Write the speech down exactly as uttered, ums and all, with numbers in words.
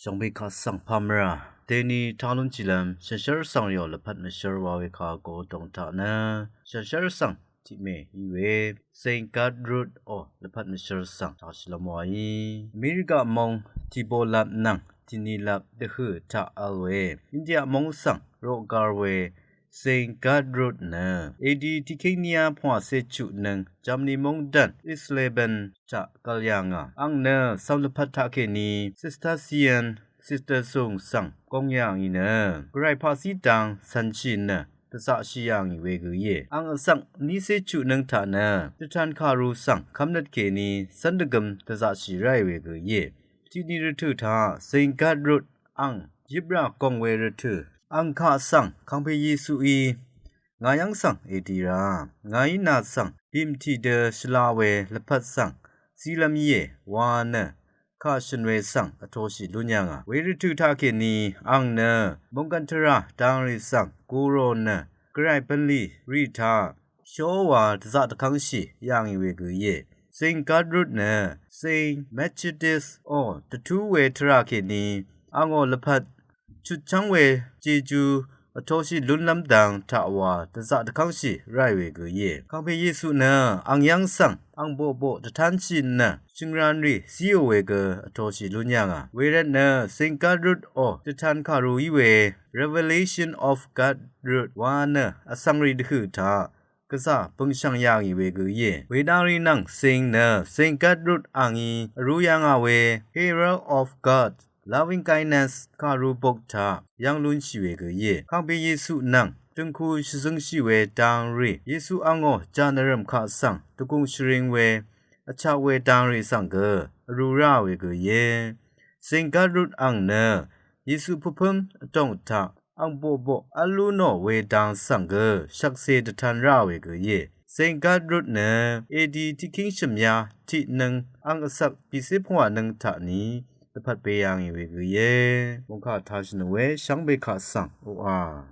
Shvngbe kaq svng pamra deni talun chilvm shànshér svng rì lvpat mvshér wa we kaq go dong taq nø shànshér svng tiqme í we Saint Gertrude o lvpat mvshér svng taq shilvm wa í. Amerika mong tibo lap nvng tini lap dvhø taq vl we India mong svng roqgar we Saint Gertrude nø A D tiqkéng niya pvngwà cé chuq nøng Germany mongdàn Eisleben taq gvl yà ngà. Àng nø svm lvpat taq kèní Cistercian Sister sùng svng gong yà ngì nø Gvray paqzí dang cv̀nshì nø dvzaqshì yà ngì we gø íe. Àng vsvng ní cé chuq nøng taq nø dvtan kàru svng kvmnøt kèní cv́n dvgøm dvzaqshì ráì we gø íe. Tiqni rvtø̀ taq Saint Gertrude àng yøprà gong we rvtø̀. Àng kaq svng Kàngpè Yesuí ngà yv́ng svng èdì rà, ngàí nà svng bìmtì dø shvla we lvpat svng zílv́m íe wa nø kà shø̀n we svng vtoshì lún yà ngà. We rvtø̀ taq kèní àng nø mònggv̀n tvrà dangrì svng gurò nø Gvray bv̀nlì rì taq shówa dvzaq dvkv́ngshì yà ngì we gø íe. Saint Gertrude nø Saint Methodius o dvtú we tvrà kèní àngò lvpat chutchv́ng we jeju vtoshì lúnlv́m dang taq wa dvzaq dvkv́ngshì ráì we gø íe. Kàngpè Yesu nø àng yv́ng svng àng boqboq dvtánshì nø shø̀ngranrì zíò we gø vtoshì lún yà ngà. Wervt nø Saint Gertrude o dvtan kàru í we Revelation of Gertrude wa nø vsvngrì dvhø̀ taq gvzà bø̀ngshv̀ng yà ngì we gø íe. Wedvngrì nvng sing nø Saint Gertrude àngí vrū yà ngà we Herald of God Loving Kindness kàru bok taq yv́ng lúnshì we gø íe. Kàngpè Yesu nvng døngku shvzøngshì we dangrì, Yesu àngò jà nvrø̀m kaq svng dvgùng shvring we vchak we dangrì svng gø vrū rá we gø íe. Saint Gertrude àng nø Yesu pvpǿm vdòng taq àng boqboq v́l lú nò we dang svng gø shvkse dvtan rá we gø íe. Saint Gertrude nø A D tiqkéng shø̀mya tiq nøng àng vsvk bìcé pvngwà nøng taq ni dvpvt be yà ngì we gø íe. Mòngkà tashì nø we shvngbe kaq svng oqà